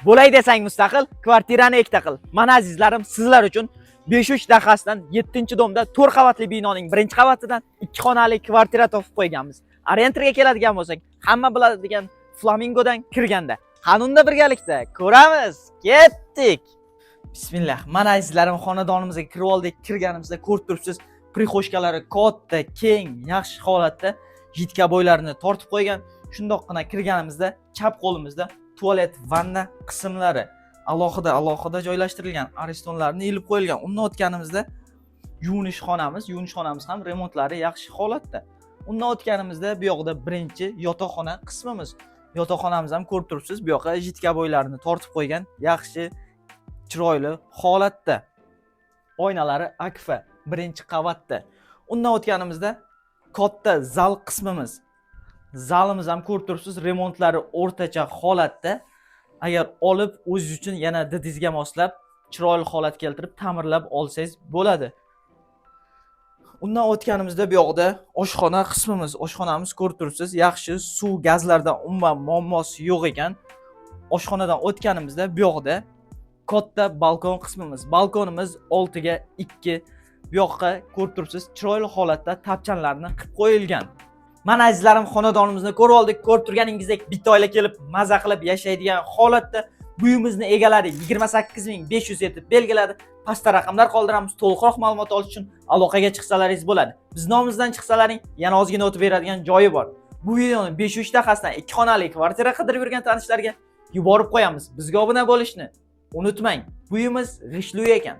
Bo'lay desang mustaqil, kvartirani ikkita qil. Mana, azizlarim, sizlar uchun 5-3 dahasidan 7-domda 4 qavatli binoning 1-qavatidan 2 xonali kvartira topib qo'yganmiz. Orientirga keladigan bo'lsak, hamma biladigan Flamingodan kirganda. Qanunda birgalikda ko'ramiz. Ketdik. Bismillah. Mana, azizlarim, xonadonimizga kirib oldik. Kirganimizda ko'rib turibsiz, прихожка lari katta, keng, yaxshi holatda, жидкий обой larini tortib qo'ygan. Shundoqqina kirganimizda chap qo'limizda tualet, vanna qismlari alohida alohida joylashtirilgan, aristonlarni ilib qo'yilgan. Undan o'tganimizda yuvinish xonamiz, yuvinish xonamiz ham remontlari yaxshi holatda. Undan o'tganimizda bu yoqda birinchi yotoqxona qismimiz. Yotoqxonamiz ham ko'rib turibsiz, bu yoqqa жидкий обой larini tortib qo'ygan, yaxshi, chiroyli holatda. Oynalari akfa, birinchi qavatda. Undan o'tganimizda katta zal qismimiz. Zalimiz ham ko'rib turibsiz, remontlari o'rtacha holatda. Agar olib, o'zingiz uchun yana didingizga moslab, chiroyli holat keltirib, ta'mirlab olsangiz bo'ladi. Undan o'tganimizda bu yoqda oshxona qismimiz. Oshxonamiz ko'rib turibsiz, yaxshi, suv, gazlardan umuman muammosi yo'q ekan. Oshxonadan o'tganimizda bu yoqda katta balkon qismimiz. Balkonimiz 6 ga 2. Bu yoqqa ko'rib turibsiz, chiroyli holatda tapchanlarni qilib qo'yilgan. Mana, azizlarim, xonadonimizni ko'rib oldik. Ko'rib turganingizdek, bitta oila kelib maza qilib yashaydigan holatda. Bu uyimizni egalari 28 500 etib belgiladi. Pastda raqamlar qoldiramiz. To'liqroq ma'lumot olish uchun aloqaga chiqsalaringiz bo'ladi. Biz nomimizdan chiqsalaring, yana ozgina o'tib beradigan joyi bor. Bu videoni 5-3 dahasidan 2 xonali kvartira qidirib yurgan tanishlarga yuborib qo'yamiz. Bizga obuna bo'lishni unutmang. Bu uyimiz g'ishtli uy ekan.